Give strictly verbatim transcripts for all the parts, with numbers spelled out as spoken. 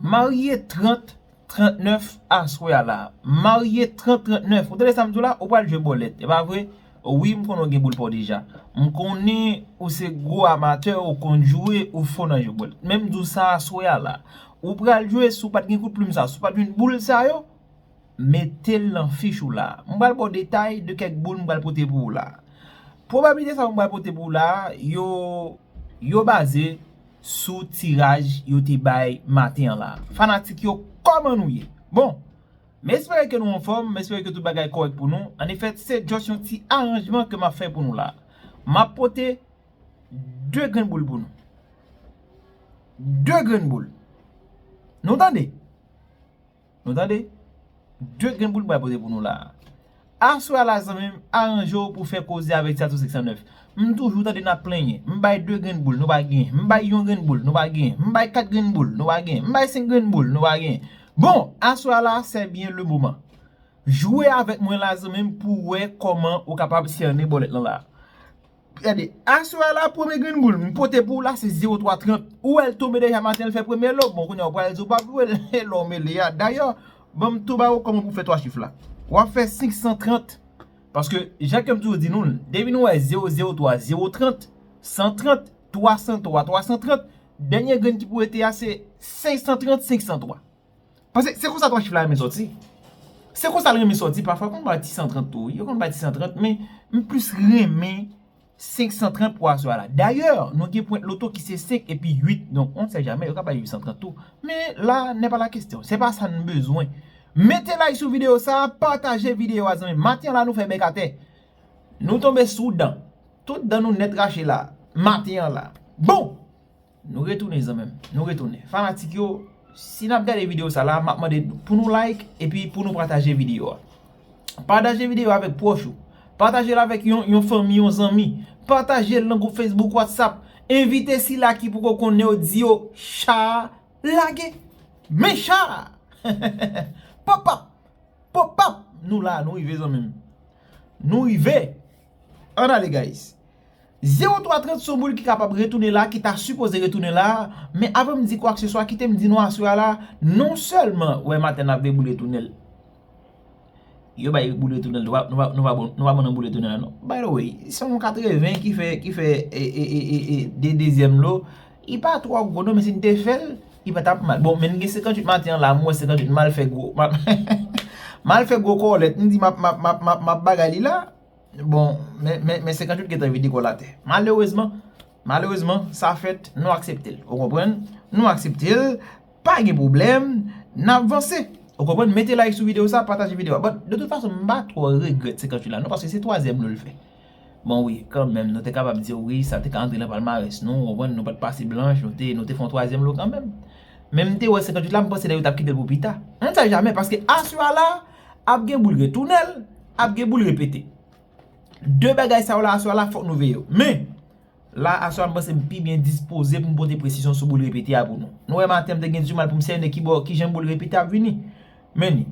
Marye trant, trant nèf aswè a la. Marye trant, trant nèf. Ou tande sa m di w la? Ou pral jwe bòlèt. E pa vre? Wi, m konnen w gen boul pa w deja. M konnen ou se gwo amatè, ou konn jwe, ou fò nan jwe bòlèt. Men m di w sa aswè a la. Ou pral jwe, si w pa t gen kout plim sa, si w pa t jwenn boul sa yo, mete l nan fich ou la. M pral ba w detay de kèk boul m pral pote pou ou la. Pwobablite sa yo m pral pote pou ou la, yo, yo baze sou tiraj yo te bay maten an la. Fanatik yo, kòman nou ye? Bon, m espere ke nou anfòm, m espere ke tout bagay kòrèk pou nou. Annefè, se just yon ti aranjman ke m ap fè pou nou la. M ap pote de grenn boul pou nou. De grenn boul. Nou tande? Nou tande? De grenn boul m pral pote pou nou la. Aswè a la, zanmi m, aranje w pou fè koze avèk Sato senk san nèf. M toujou tande n ap plenyen. M bay de grenn boul, nou pa genyen. M bay yon grenn boul, nou pa genyen. M bay kat grenn boul, nou pa genyen. M bay senk grenn boul, nou pa genyen. Bon, aswè a la, c'est bien le moment. Jwe avèk mwen la, zanmi m, pou w wè kòman ou kapab sènen bòlèt lan la. Gade, aswè a la, premye grenn boul m pote pou ou la, se zewo twa trant. Ou wè l tonbe deja maten, l fè premye lo. Bon, kounye a, ou pral di ou p ap jwe l, lè w mele a. Dayè, ban m tou ba ou kòman pou w fè twa chif la. W ap fè senk san trant. Paske, jan ke m toujou di nou l, depi nou wè zewo zewo twa, zewo trant, san trant, twa san twa, twa san trant, dènye grenn ki pou rete a, se senk san trant, senk san twa. Paske se konsa twa chif la renmen sòti. Se konsa l renmen sòti. Pafwa, konn bay ti san trant tou, wi. Yo konn bay ti san trant, men m plis renmen senk san trant pou aswè a la. Dayè, nou gen pwent loto ki se senk epi uit. Donk, on sait jamais, yo ka bay uit san trant tou. Men la, n'est pas la question. Se pa sa n bezwen. Mete like sou videyo sa a, pataje videyo a, zanmi. Maten an la, nou fè bèk atè. Nou tonbe sou dan. Tout dan nou nèt rache la. Maten an la. Bon! Nou retounen, zanmi m. Nou retounen. Fanatik yo, si n ap gade videyo sa la, m ap mande pou nou like epi pou nou pataje videyo a. Pataje videyo a avèk pwòch ou. Pataje l avèk yon, yon fanmi, yon zanmi. Pataje l nan gwoup Facebook, WhatsApp. Envite sila ki poko konnen yo, di yo, cha a lage. Men cha a! Pop ap! Pop ap! Nou la, nou rive, zanmi m. Nou rive. Ann ale, guys. Zewo twa trant se yon boul ki kapab retounen la, ki ta sipoze retounen la, men avan m di kwakseswa, kite m di nou aswè a la, non sèlman, wè maten n ap veye boul retounen l. Yo bay boul retounen l, nou pa, nou pa, nou pa bon, nou pa bon nan boul retounen la, non. By the way, se yon katreven ki fè, ki fè, e, e, e, e, e, de dezyèm lo, li pa twò gwo, non, men si n te fè l, li pa t ap mal. Bon, men n gen senkantuit maten an la, m wè senkantuit, m al fè gwo, m al, m al fè gwo kòlèt, m di m ap, m ap, m ap, m ap, m ap bagay li la, Bon, men, men, men senkantuit gentan vide kò l atè. Malerezman, malerezman, sa fèt, nou aksepte l. Ou konprann? Nou aksepte l, pa gen pwoblèm, n ap vanse. Ou konprann? Mete like sou videyo sa, pataje videyo a. But, de tout fason, m pa twò regrèt senkantuit la, non, paske se twazyèm lo l fè. Bon, wi, kanmenm, nou te kapab di, wi, sa te ka antre nan palmarès nou, ou konprann, nou pa t pase blanch, nou te, nou te fè yon twazyèm lo kanmenm. Men m te wè senkantuit la, m panse nèg yo t ap kite l pou pita. On sait jamais, paske aswè a la, ap gen boul retounen l, ap gen boul repete. De bagay sa yo la, aswè a la, fòk nou veye yo. Men, la, aswè a, m panse m pi byen dispoze pou m pote presizyon sou boul repete a pou nou. Nou wè maten, m te gen dimal pou m sènen kibò, kijan boul repete ap vini. Men ni.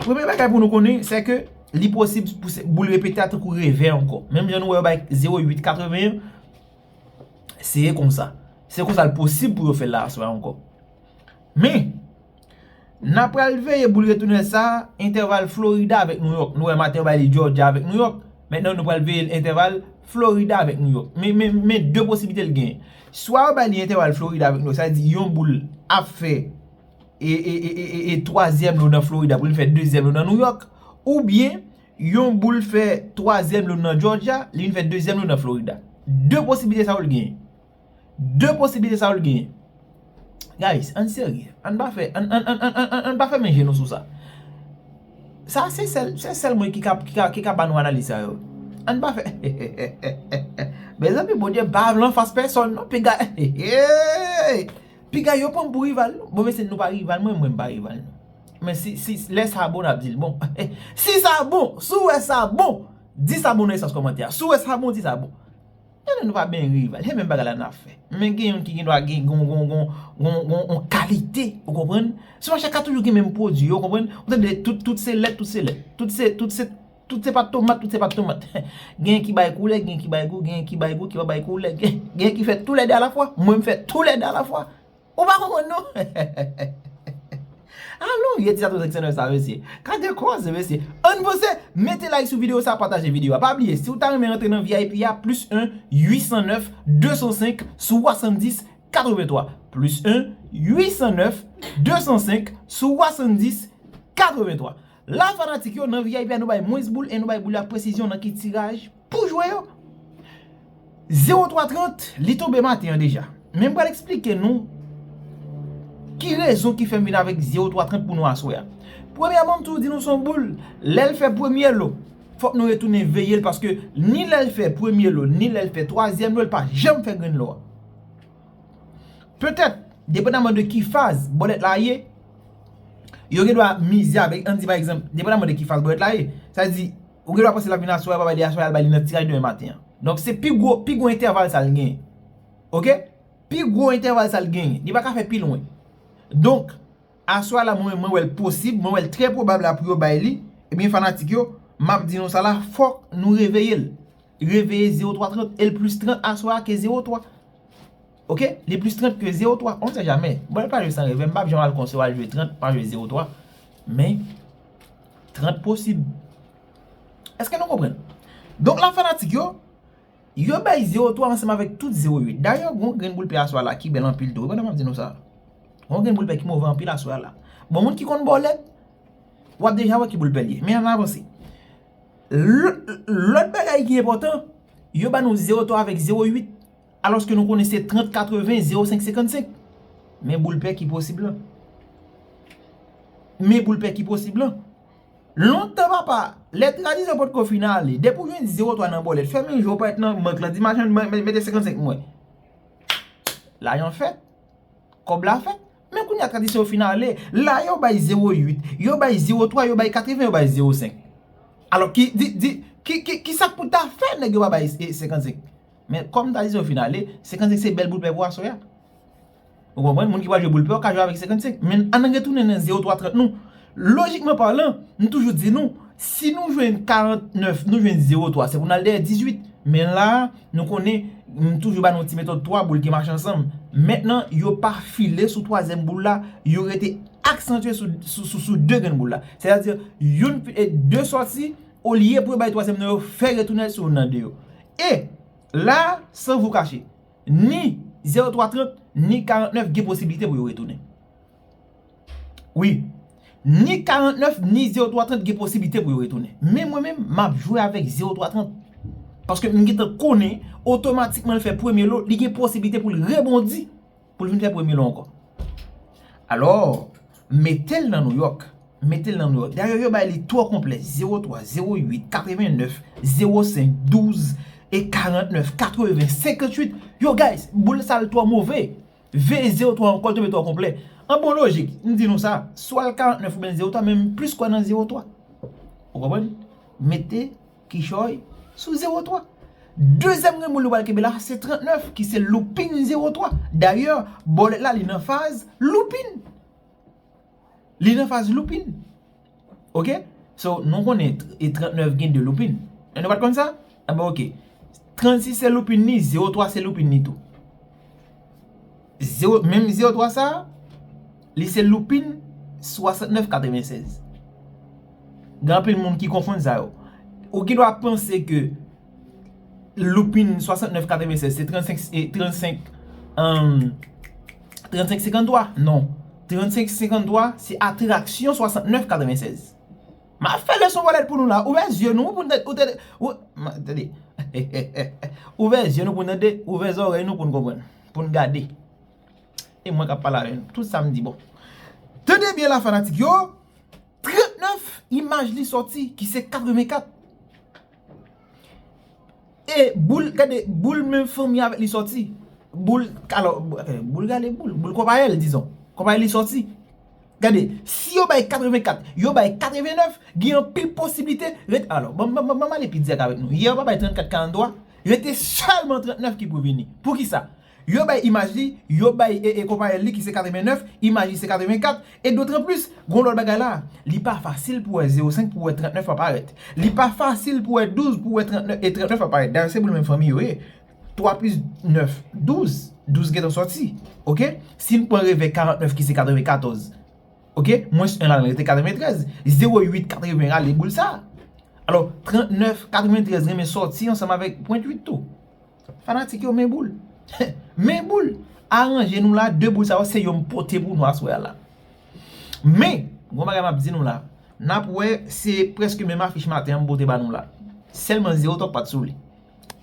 Premye bagay pou nou konnen, se ke li posib pou se, boul repete a tankou revè ankò. Menm jan nou wè yo bay zewo uit katreven, se konsa. Se konsa l posib pou yo fè l la aswè a ankò. Men, n ap pral veye boul retounen sa, entèval Florida avèk New York. Nou wè maten yo bay li Georgia avèk New York. Mentnan, nou pral veye entèval Florida avèk New York. Men, men, men de posiblite l genyen. Swa yo bay li entèval Florida avèk New York, sa vle di yon boul ap fè e, e, e, e, e, e twazyèm lo nan Florida pou li fè dezyèm lo nan New York, oubyen yon boul fè twazyèm lo nan Georgia, li vin fè dezyèm lo nan Florida. De posiblite sa yo l genyen. De posiblite sa yo l genyen. Guys, ann serye. Ann pa fè, ann, ann, ann, ann, ann, ann pa fèmen je nou sou sa. Sa se sèl, se sèl mwen ki ka, ki ka, ki ka ba nou analiz sa yo. Ann pa fè. Mezanmi, Bondye pa vle anfas pèsòn, non. Piga, piga yo pran m pou rival, non. Bon, mesye, nou pa rival, mwen, mwen, m pa rival, non. Men si, si, lè sa bon, n ap di l bon. Si sa bon, si w wè sa bon, di sa bon nan espas kòmantè a. Si w wè sa bon, di sa bon. Tande, nou pa byen rival. Se menm bagay la n ap fè. Men gen youn ki gen dwa gen gon, gon, gon, gon, gon, gon kalite, ou konprann? Se pa chak ka toujou gen menm pwodui, ou konprann? Ou tande, tout, tout se lèt, tout se lèt. Tout se, tout se, tout se pa tomat, tout se pa tomat. Gen ki bay koulè, gen ki bay gou, gen ki bay gou, ki pa bay koulè. Gen, gen ki fè toulède alafwa. Mwen, m fè toulède alafwa. Ou pa konprann, non? Ye ti sa tou senk san nèf sa, mesye. Gade koze, mesye. Ann vanse, mete like sou videyo sa, pataje videyo a. Pa bliye, si w ta renmen rantre nan V I P a, plis en, uit san nèf, de san senk, swasanndis, katrevenntwa. Plis en, uit san nèf, de san senk, swasanndis, katrevenntwa. La fanatik yo, nan V I P a, nou bay mwens boul e nou bay boul la presizyon nan ki tiraj pou jwe yo. Zewo twa trant, li tonbe maten an deja. Men m pral eksplike nou ki rezon ki fè m vin avèk zewo twa trant pou nou aswè a. Premyèman, m toujou di nou se yon boul. Lè l fè premye lo, fòk nou retounen veye l paske ni lè l fè premye lo, ni lè l fè twazyèm lo, l pa janm fè grenn lo a. Petèt, depandaman de ki faz bòlèt la ye, yo gen dwa mize avèk, ann di pa egzanp, depandaman de ki faz bòlèt la ye. Sa vle di, ou gen dwa panse l ap vin aswè a, pa bay li aswè a, l bay li nan tiraj demen maten an. Donk, se pi gwo, pi gwo entèval sa l genyen. Oke? Pi gwo entèval sa l genyen. Li pa ka fè pi lwen. Donk, aswè a la, mwen, mwen wè l posib, mwen wè l trè pwobab la pou yo bay li. Ebyen, fanatik yo, m ap di nou sa la, fòk nou reveye l. Reveye zewo twa trant, e l plis trant aswè a ke zewo twa. Oke? Li plis trant ke zewo twa. On sait jamais. Bon, pa jwe san reve. M p ap janm al konsè w al jwe trant, pa jwe zewo twa. Men, trant posib. Èske nou konprann? Donk la, fanatik yo, yo bay zewo twa ansanm avèk tout zewo uit. Dayè, gon grenn boul pè aswè a la ki bèl anpil tou. Wi, pandan m ap di nou sa. Gon grenn boul pè ki move anpil aswè a la. Bon, moun ki konn bòlèt, w ap deja wè ki boul pè l ye. Men ann avanse. Lò-, lòt bagay ki enpòtan, yo ba nou zewo twa avèk zewo uit, alòske nou konnen se trant katreven, zewo senk senkannsenk. Men boul pè ki posib lan. Men boul pè ki posib lan. Lontan, papa, lè tradisyon potko fin ale, depi w jwenn zewo twa nan bòlèt, fèmen je w, parèt nan bank lan, di machann, mete senkannsenk mwen. Lajan fèt. Kòb la fèt. Men kounye a tradisyon yo fin ale. La yo bay zewo uit, yo bay zewo twa, yo bay katreven, yo bay zewo senk. Alò, ki, di, di, ki, ki, ki sa k pou ta fè nèg yo pa bay, e, senkannsenk? Men kòm tradisyon yo fin ale, senkannsenk se bèl boul pè pou aswè a. Ou konprann? Moun ki pral jwe boul pè, w ka jwe avèk senkannsenk. Men ann retounen nan zewo twa trant nou. Lojikman palan, m toujou di nou, si nou jwenn karantnèf, nou jwenn zewo twa, se pou n al dèyè dizuit. Men la, nou konnen, m toujou ba nou ti metòd twa boul ki mache ansanm. Mentnan, yo pa file sou twazyèm boul la, yo rete aksantye sou, sou, sou, sou de grenn boul la. Sètadi, youn, e, de sòti, olye pou yo bay twazyèm nan, yo fè retounen sou youn nan de yo. E la, san vou kache, ni zewo twa trant, ni karantnèf gen posiblite pou yo retounen. Wi. Ni karantnèf, ni zewo twa trant gen posiblite pou yo retounen. Men mwen menm, m ap jwe avèk zewo twa trant. Paske m gentan konnen, otomatikman l fè premye lo, li gen posiblite pou l rebondi, pou l vin fè premye lo ankò. Alò, mete l nan Nouyòk. Mete l nan Nouyòk. Dayè, yo bay li twò konplè. Zewo twa, zewo uit, katrevennèf, zewo senk, douz, e karantnèf, katreven, senkantuit. Yo, guys, boul sa l twò move. Veye zewo twa ankò, l tonbe twò konplè. An bon lojik, m di nou sa, swa l karantnèf oubyen zewo twa, men m plis kwè nan zewo twa. Ou konprann? Mete kichòy sou zewo twa. Dezyèm grenn boul nou pral kenbe la, se trantnèf, ki se loupin zewo twa. Dayè, bòlèt la, li nan faz loupin. Li nan faz loupin. Oke? So, nou konnen tr-, e trantnèf gen de loupin. E nou pa t konn sa? Anben, oke. Trannsis se loupin ni, zewo twa se loupin ni tou. Zewo, menm zewo twa sa, li se loupin swasantnèf katrevennsèz. Gen anpil moun ki konfonn sa yo. Ou gen dwa panse ke loupin swasantnèf katrevennsèz se trannsenk, e, trannsenk, um, trannsenk senkanntwa. Non. Trannsenk senkanntwa se atraksyon swasantnèf katrevennsèz. M ap fè leson bòlèt pou nou la. Ouvè zye nou pou n tande, ou tande, ou, ma, tande. Ouvè zye nou pou n tande, ouvè zòrèy nou pou n konprann, pou n gade. E mwen k ap pale avè nou. Tout sa m di bon. Tande byen la, fanatik yo. Trantnèf, imaj li sòti, ki se katrevenkat. E boul, gade, boul menm fanmi avèk li sòti. Boul, alò, boul, gade, boul, boul konpayèl, dizon. Konpayèl li sòti. Gade, si yo bay katrevenkat, yo bay katrevennèf, gen anpil posiblite, ret, alò, ban, ban, ban, ban m ale pi dirèk avèk nou. Yè, yo pa bay trannkat, karanntwa, rete sèlman trantnèf ki pou vini. Poukisa? Yo bay imaj li, yo bay, e, e, konpayèl li ki se katrevennèf, imaj li se katrevenkat, e dotranplis, gon lòt bagay la. Li pa fasil pou wè zewo senk, pou wè trantnèf pa parèt. Li pa fasil pou wè douz, pou wè trantnèf, e trantnèf pa parèt. Dayè, se boul menm fanmi yo ye. Twa plis nèf, douz. Douz gentan sòti. Oke? Si n pran revè karantnèf ki se katrevenkatòz, Ok, mwens en la rete katreventrèz. Zewo uit katreven rale boul sa. Alò, trannèf katreventrèz renmen sòti ansanm avèk pwent uit tou. Fanatik yo, men boul. Men boul. Aranje nou la, de boul sa yo, se yo m pote pou nou aswè a la. Men, gon bagay m ap di nou la. N ap wè, se prèske menm afich maten an m pote ba nou la. Sèlman zewo top pa t sou li.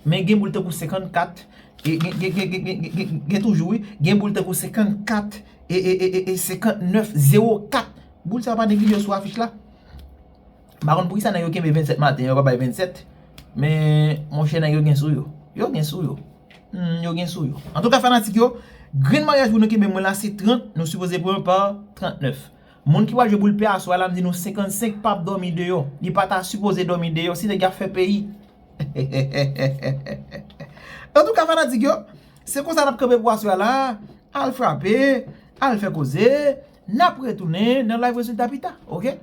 Men gen boul tankou senkannkat, e gen, gen, gen, gen, gen, gen, gen, gen toujou, wi. Gen boul tankou senkannkat, e, e, e, e, e senkannèf, zewo kat. Boul sa yo pa neglije sou afich la. M pa konn poukisa nèg yo kenbe vennsèt maten, yo pa bay vennsèt. Men, monchè, nèg yo gen sou yo. Yo gen sou yo. Hmm, yo gen sou yo. Antouka, fanatik yo, grenn maryaj pou nou kenbe mwen la, se trant, nou sipoze pran pa trannèf. Moun ki pral jwe boul pè aswè a la, m di nou senkannsenk p ap dòmi deyò. Li pa ta sipoze dòmi deyò, si nèg y ap fè peyi. Antouka, fanatik yo, se konsa n ap kanpe pou aswè a la. Al frape, al fè koze, n ap retounen nan live rezilta pita, ok?